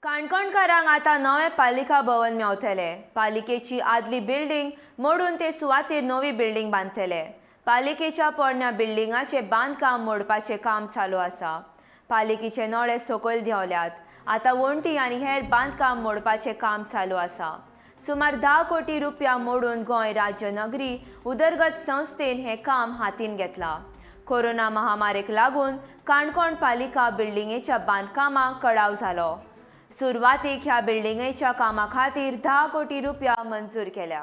काणकोणकारांक आतां नवें पालिका भवन मेवतलें. पालिकेची आदली बिल्डींग मोडून ते सुवातेर नवी बिल्डींग बांदतले. पालिकेच्या पोरण्या बिल्डिंगाचें बांदकाम मोडपाचें काम चालू आसा. पालिकेचे नळे सकयल देंवल्यात. आतां वण्टी आनी हेर बांदकाम मोडपाचें काम चालू आसा. सुमार 10 कोटी रुपया मोडून गोंय राज्य नगरी उदरगत संस्थेन हें काम हातीन घेतलां. कोरोना महामारीक लागून काणकोण पालिका बिल्डिंगेच्या बांदकामाक कळाव जालो. सुरवातीक ह्या बिल्डिंगेच्या कामा खातीर 10 कोटी रुपया मंजूर केल्या.